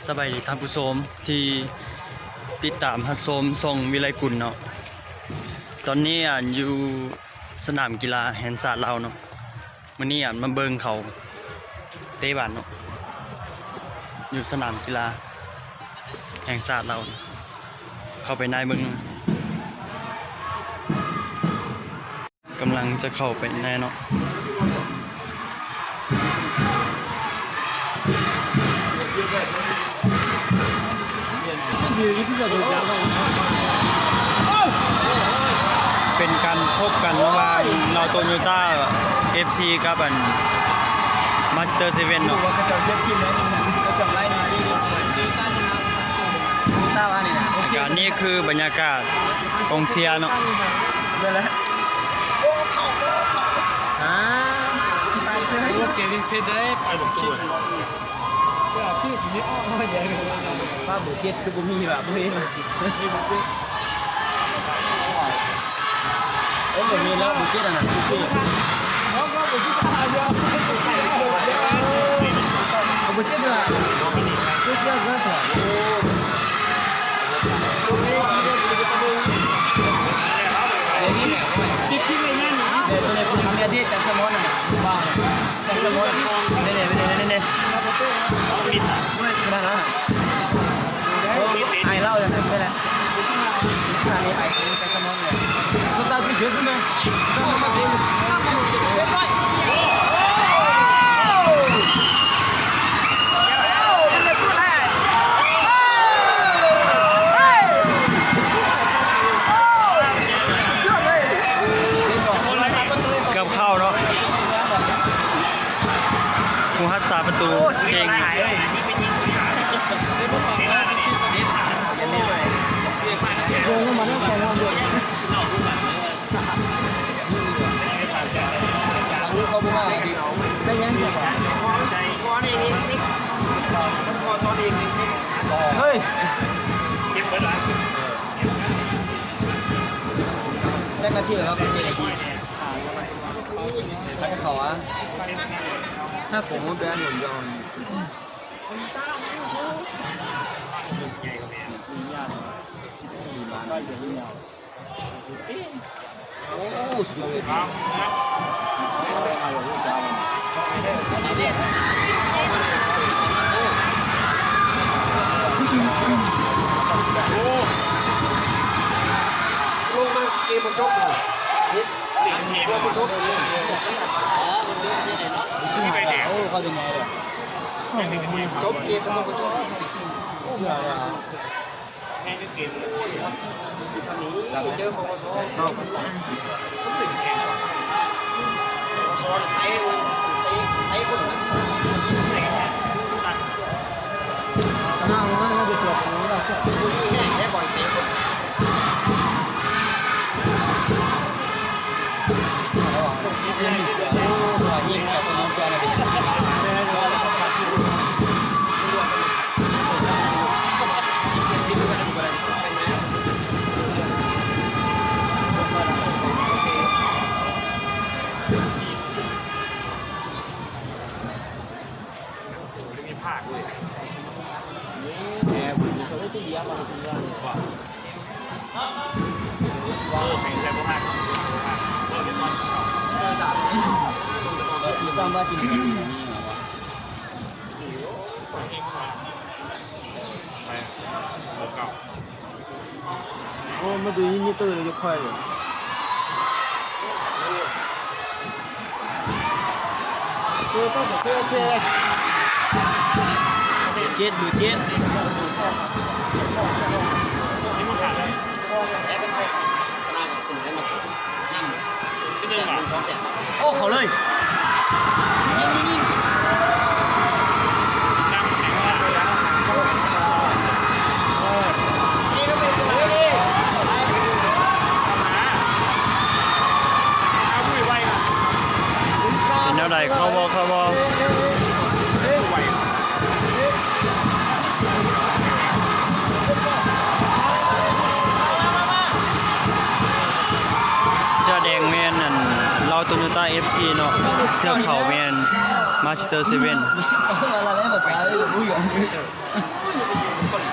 ສະບາຍດີທ່ານຜູ້ຊົມທີ່ຕິດຕາມຮັບຊົມຊ່ອງວິໄລກຸນເນາະ. ຕອນນີ້ ອັນ ຢູ່ສະໜາມກິລາແຫ່ງຊາດລາວເນາະ. ມື້ນີ້ ອັນ ມາເບິ່ງເຂົາເຕະບານເນາະ ຢູ່ສະໜາມກິລາແຫ່ງຊາດລາວ. ເຂົ້າໄປໃນເບິ່ງ. ກຳລັງຈະເຂົ້າໄປໃນເນາະ. ເປັນການພົບກັນລະຫວ່າງລາວໂຕໂຍຕ້າເອັບຊີກັບ ອັນ ມານເຊັສເຕີເຊເວັນເນາະ. ແລະ ກະນີ້ຄືບັນຍາກາດກອງເຊຍເນາະ. ໂອ້ ເຂົ້າ ໂອ້ ເຂົ້າ ອ່າ ໂອເຄ ວິນເຟດໄດ້ ໄປບໍ່ຕົວ ປ້າ ເບີເຈັດຄືບໍ່ມີວະ ບໍ່ເຫັນວະ. ເອີ ບໍ່ມີແລ້ວ ເບີເຈັດ ອັນນັ້ນ ໂອເຄ ເບີເຈັດ ລະ ເກືອບເຂົ້າເນາະ ຜູ້ຮັກສາປະຕູເກັ່ງ. ເຮົຍ ຈັກນາທີແລ້ວ ເຮົາກໍເກັບ ໃຫ້ເຂົາວ່າ ຖ້າໂກງມັນແບນ ໂຕໂຍຕ້າສູ້ໆ ໂອ້ ສຸດຍອດເລີຍ. ລົງມາເກມບໍ່ຈົບເລີຍ ເກມບໍ່ຈົບເລີຍ. ໂອ້ ເຂົາເປັນໄງລະ ຈົບເກມແລ້ວບໍ່ຈົບ ເຊື່ອລະ. ໂອ້ ມາດູຍິງເຕີເລີຍ ຢາກຄ່ອຍເລີຍ. ເອີ ຕ້ອງເອີ ເອີ ເອີ ເຈັດ ເບີເຈັດ. ໂອ້ ເຂົ້າເລີຍ ຍິງ ຍິງ ຍິງ. ເປັນແນວໃດ ເຂົ້າບໍ່ ເຂົ້າບໍ່? ເສື້ອແດງແມ່ນ ອັນ ລາວໂຕໂຍຕ້າເອັຟຊີເນາະ, ເສື້ອຂາວແມ່ນມານເຊັສເຕີເຊເວັນ.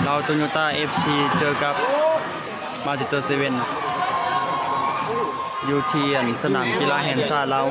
ລາວໂຕໂຍຕ້າ ເອັຟຊີ ເຈີກັບມາສເຕີເຊເວັນ ຢູ່ທີ່ອັນສະໜາມກິລາແຫ່ງຊາດລາວ.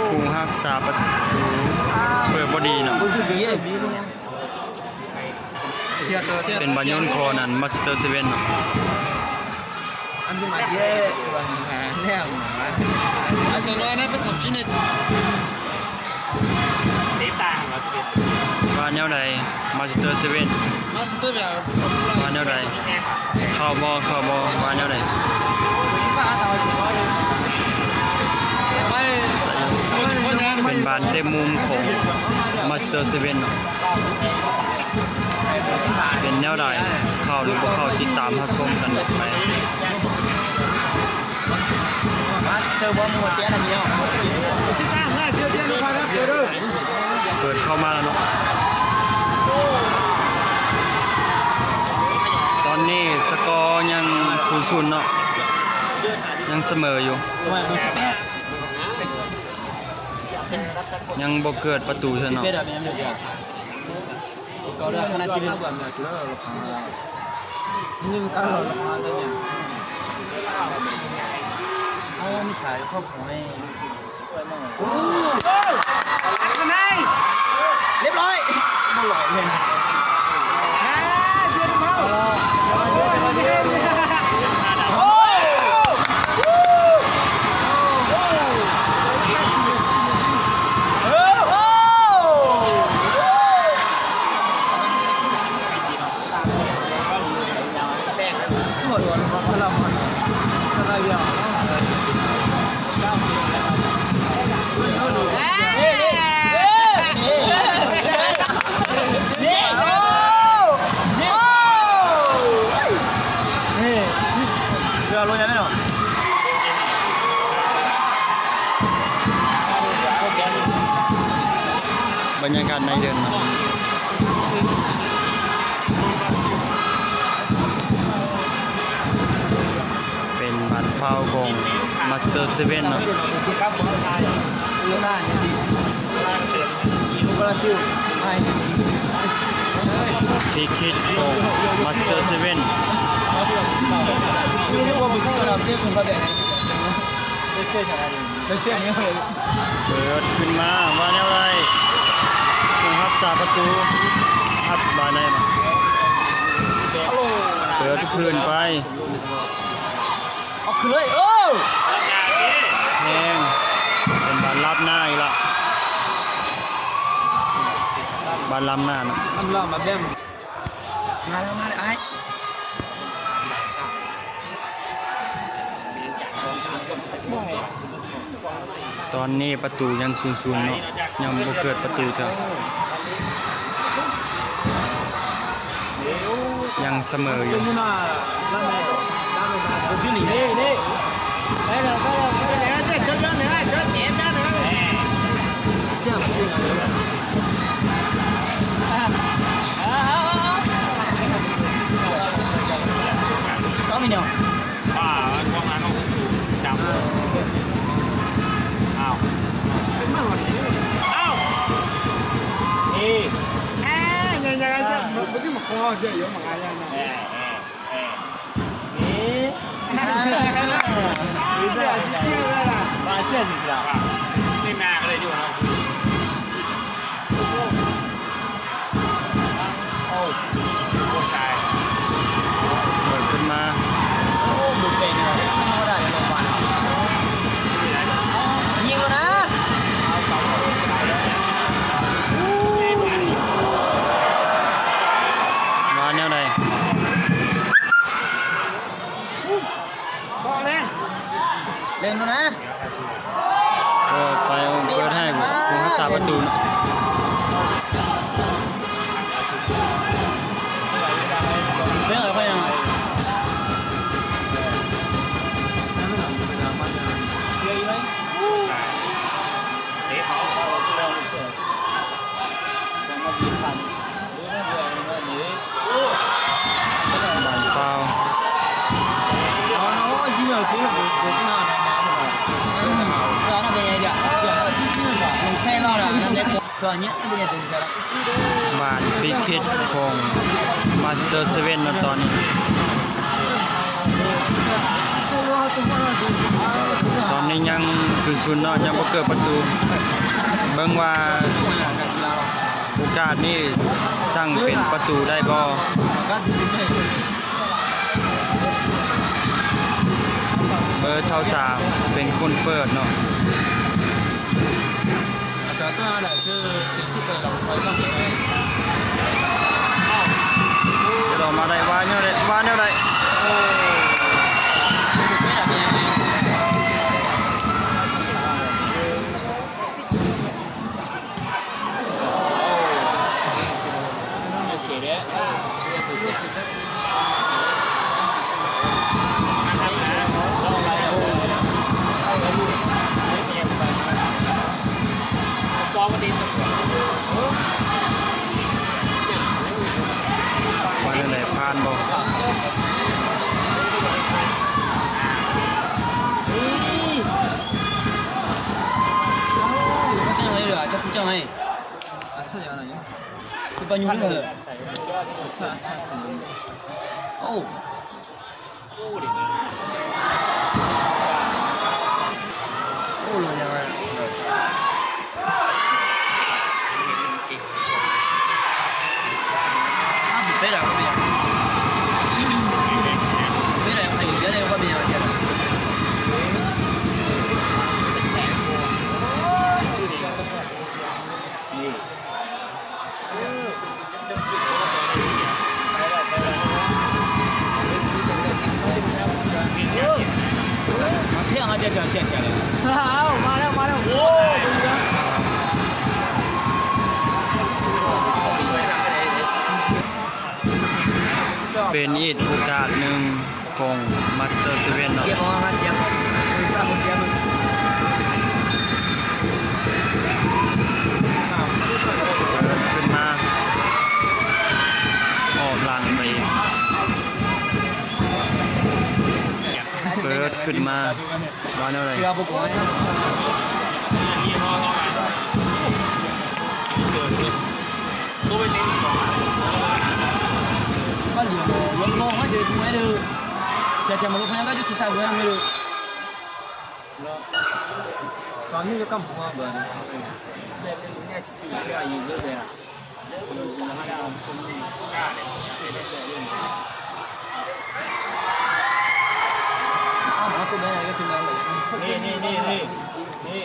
ຜູ້ຮັກສາປະຕູເປີດບໍ່ດີເນາະ. ເປັນບາຍອນຂອງອັນມາສເຕີເຊເວັນເນາະ. ວ່າແນວໃດ ມາສເຕີເຊເວັນ ວ່າແນວໃດ ເຂົ້າບໍ່ ເຂົ້າບໍ່ ວ່າແນວໃດ? ເປັນບານເຕະມຸມຂອງມາສເຕີເຊເວັນເນາະ. ເປັນແນວໃດ ເຂົ້າຫຼືບໍ່ເຂົ້າ ຕິດຕາມຮັບຊົມກັນໄປ. ເປີດເຂົ້າມາແລ້ວເນາະ. ຕອນນີ້ສະກໍຍັງສູນສູນເນາະ ຍັງສະເໝີຢູ່ ຍັງບໍ່ເກີດປະຕູເທື່ອເນາະ. ຮຽບຮ້ອຍ ບໍ່ຫຼອຍເລີຍ. ບັນຍາກາດໃນເດີ່ນ ເປັນບານຟາວຂອງມາສເຕີເຊເວັນເນາະ. ຟຣີຄິກຂອງມາສເຕີເຊເວັນ ເປີດຂຶ້ນມາ ວ່າແນວໃດ ຜູ້ຮັກສາປະຕູ ຮັບ ວ່າແນວໃດ ເປີດຄືນໄປ ອອກຄືນເລີຍ ເອີ ແຮງ ເປັນບານລັດໜ້າອີກລະ. ວ່າລ້ຳໜ້າເນາະ. ລ້ຳ ລ້ຳມາແບບ ມາແລ້ວ ມາແລ້ວອ້າຍ. ຕອນນີ້ປະຕູຍັງສູນສູນເນາະ, ຍັງບໍ່ເກີດປະຕູເທື່ອ, ຍັງສະເໝີຢູ່. ເປີດຂຶ້ນມາ ໂອ້ ບຸກເປັນເລີຍ ບໍ່ທຳມະດາເລີຍ ລົງມາເນາະ ຍິງແລ້ວນະ ວ່າແນວໃດ? ເຫຼັ້ນແລ້ວນະ ເອີ ໄປເປີດໃຫ້ຜູ້ຮັກສາປະຕູເນາະ. ບານຟາວ ບານຟຣີຄິກຂອງມາສເຕີເຊເວັນເນາະ ຕອນນີ້. ຕອນນີ້ຍັງສູນສູນເນາະ ຍັງບໍ່ເກີດປະຕູ. ເບິ່ງວ່າໂອກາດນີ້ສັ່ງເປັນປະຕູໄດ້ບໍ່? ເບີຊາວສາມເປັນຄົນເປີດເນາະ. ຈະອອກມາໄດ້ ວ່າແນວໃດ ວ່າແນວໃດ? ໂອ້ ວ່າແນວໃດ ຜ່ານບໍ່? ໂອ້ ເປັນອີກໂອກາດໜຶ່ງ ຂອງມາສເຕີເຊເວັນເນາະ ເປີດຂຶ້ນມາ ອອກຫຼັງໄປ ເປີດຂຶ້ນມາ ວ່າແນວໃດ? ນີ້ ນີ້ ນີ້ ນີ້ ນີ້.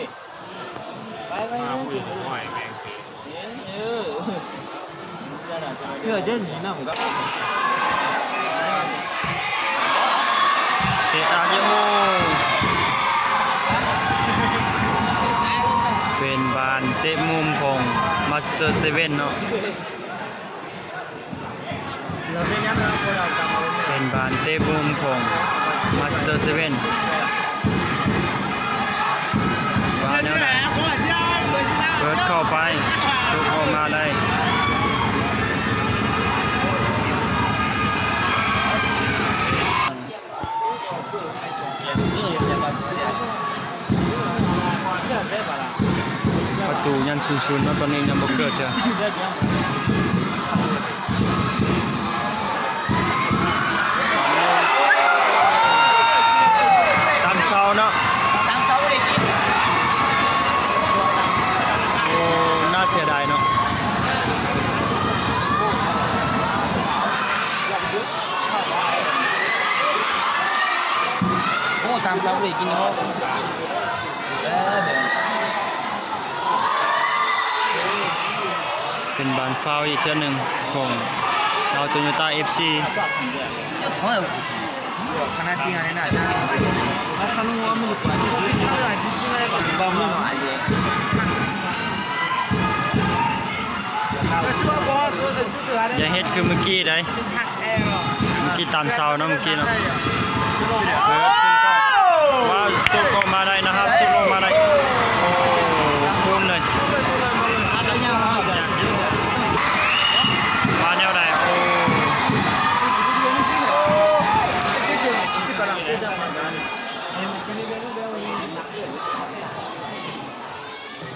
ມາຫຸ້ຍ ຫອຍແມ່ງຕີ ເອີ. ເຕະອາກ ໂອ້ ເປັນບານເຕະມຸມຂອງມາສເຕີເຊເວັນເນາະ. ເປັນບານເຕະມຸມຂອງມາສເຕີເຊເວັນ ວ່າແນວໃດ ເປີດເຂົ້າໄປ ໂຈະອອກມາໄດ້ ປະຕູຍັງສູນສູນເນາະ ຕອນນີ້ຍັງບໍ່ເກີດເທື່ອ ຕາມເສົາເນາະ ຕາມເສົາບໍ່ໄດ້ກິນ ໂອ້ ໜ້າເສຍດາຍເນາະ. ໂອ້ ຕາມສັບເລີຍກິນເນາະ ເອີ ແບບ ເປັນບານຟາວອີກເທື່ອໜຶ່ງຂອງລາວໂຕໂຍຕ້າເອັຟຊີ ຢ່າເຮັດຄືມື້ກີ້ໃດ໋ ມື້ກີ້ຕາມເສົາເນາະ ມື້ກີ້ເນາະ ເອີ ວ້າວ ຊຸດອອກມາໄດ້ນະຄັບ ຊຸດອອກມາໄດ້ ໂອ້ ໂກນເລີຍ ວ່າແນວໃດ ໂອ້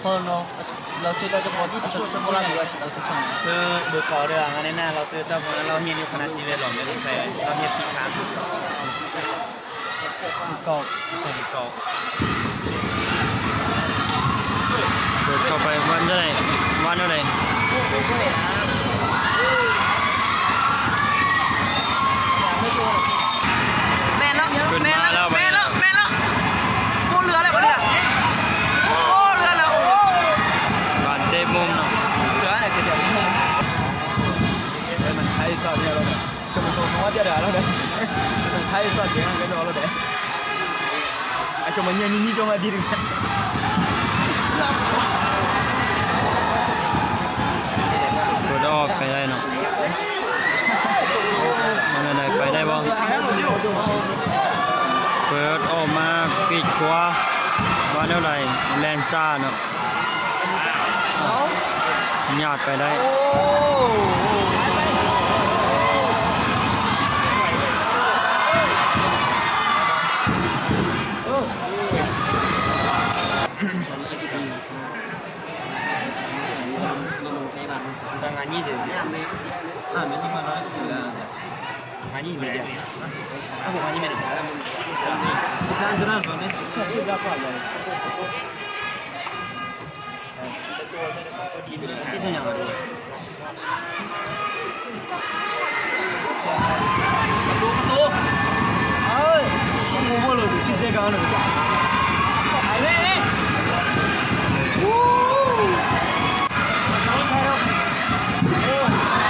ເພາະເນາະ ເຮົາເຈົ້າ ເຈົ້າບໍ່ຮັບຜິດຊອບ ເພາະເຮົາບໍ່ເຂົ້າເດີ ອັນນີ້ນະ ເຮົາເຈົ້າ ເຮົາຮຽນຢູ່ຄະນະສິ່ງແວດລ້ອມ ແລ້ວໃສ່ ເຮົາຮຽນປີສາມ ປີເກົ້າ ໃສ່ປີເກົ້າ ເປີດເຂົ້າໄປ ວ່າແນວໃດ ວ່າແນວໃດ ແມ່ນເນາະ ຂຶ້ນມາແລ້ວ ແມ່ນເນາະ ແມ່ນເນາະ ໂອ້ ເຫຼືອແລ້ວບາດນີ້ ໂອ້ ເຫຼືອແລ້ວ ໂອ້ ບານເຕະມຸມເນາະ ເຫຼືອແລ້ວ ເຕະມຸມ ມັນໄທຊອດແນວແລ້ວເນາະ ຈະມາສົ່ງສະຫວັດເດດາແລ້ວເນາະ ມັນໄທຊອດແນວແລ້ວເນາະ ອາ ຈະມາເຍຍນີ້ ຈະມາດິນ ເປີດອອກໄປໄດ້ເນາະ ມັນໄດ້ໄປໄດ້ບໍ່ ເປີດອອກມາປີກຂວາ ວ່າແນວໃດ ແລ່ນຊ້າເນາະ ຫຍາດໄປໄດ້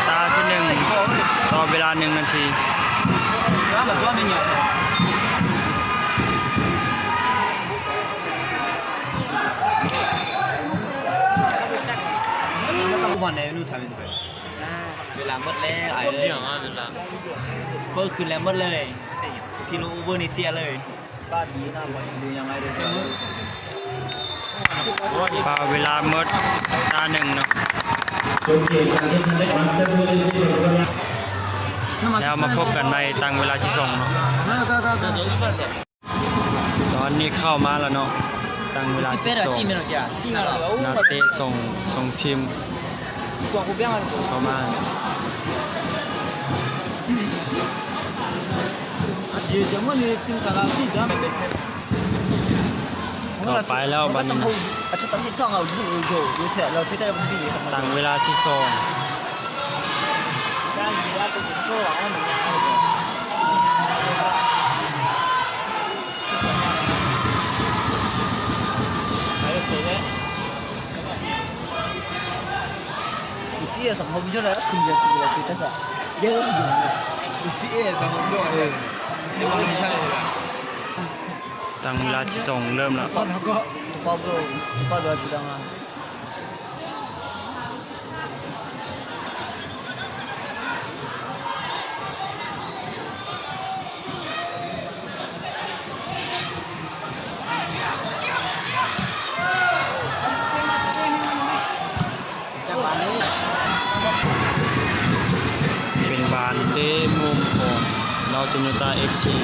ຕາທີໜຶ່ງ ຕໍ່ເວລາໜຶ່ງນາທີ. ເວລາໝົດແລ້ວ ໄອ້ເອີຍ ເປີດຄືນແລ້ວໝົດເລີຍ ທີ່ໂນໂອເວີນີ້ເສຍເລີຍ. ປາເວລາໝົດຕາໜຶ່ງເນາະ ແລ້ວມາພົບກັນໃໝ່ຕັ້ງເວລາທີສອງເນາະ. ຕອນນີ້ເຂົ້າມາແລ້ວເນາະ ຕັ້ງເວລາທີສອງ ນັກເຕະສອງ ສອງທີມ ເຂົ້າມາ ເຂົ້າໄປແລ້ວບັດນີ້ນະ ຕັ້ງເວລາທີສອງ. ອໍ ตั้งเวลาที่สองเริ่มแล้ว เป็นบานเตะมุมของลาวโตโยต้า เอฟซี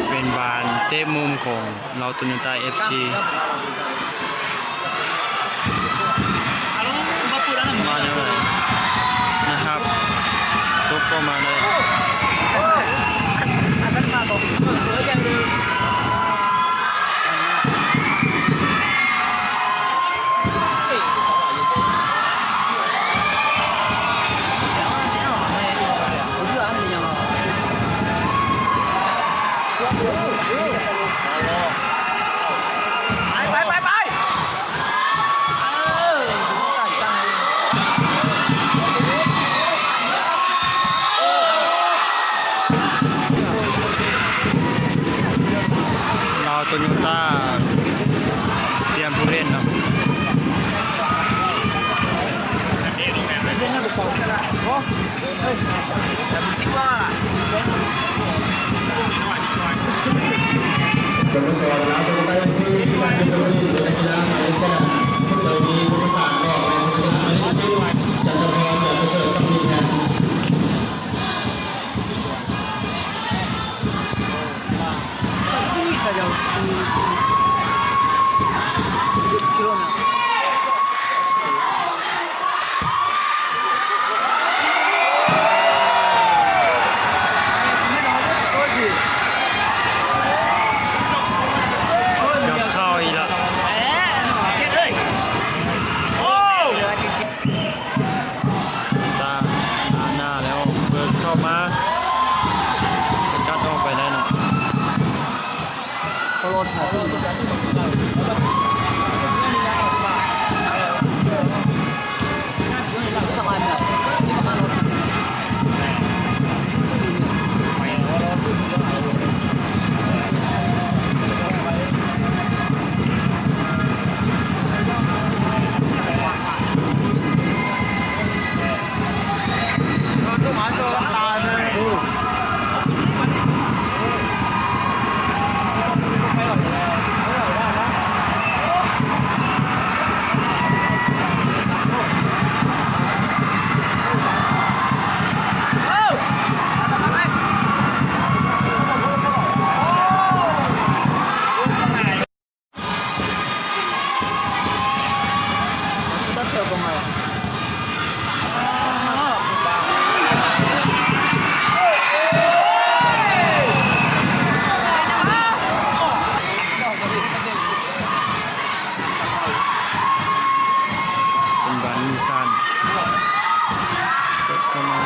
เป็นบานเตะมุมของ ลาวโตโยต้า เอฟซี มาเลยนะครับ ซุปก็มาเลย ລາວໂຕໂຍຕ້າ ຕຽມຜູ້ຫຼິ້ນເນາະ. ສະໂມສອນລາວໂຕໂຍຕ້າ ເອັຟຊີ ມີການເປັນຕົວຫຼິ້ນ ໂດຍນັກກິລາໝາຍເລກແປດ ໂດຍມີຜູ້ປະສານອອກ ແລະ ນັກກິລາໝາຍເລກສິບ ຈັນທະພອນ ແບບປະເສີດ ກັບ ມີແພນ. ເກືອບເຂົ້າອີກແລ້ວ. ຕາໜ້າແລ້ວ ເບີກເຂົ້າມາ ສະກັດອອກໄປໄດ້ເນາະ. ເປັນບານນິຊານ ເປີດເຂົ້າມາ.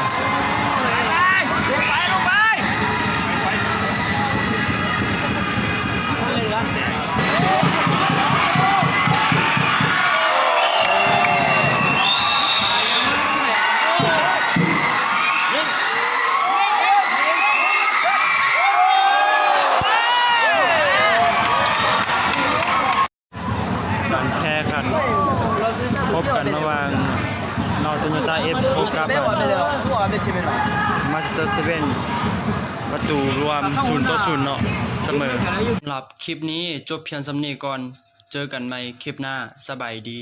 ການແຂ່ງຂັນພົບກັນລະຫວ່າງລາວໂຕໂຍຕ້າ ເອັຟຊີ ກັບ ມາສເຕີເຊເວັນ ປະຕູລວມ ສູນຕໍ່ສູນ ເນາະ ສະເໝີ. ສຳລັບຄລິບນີ້ຈົບພຽງສ່ຳນີ້ກ່ອນ ເຈີກັນໃໝ່ຄລິບໜ້າ ສະບາຍດີ.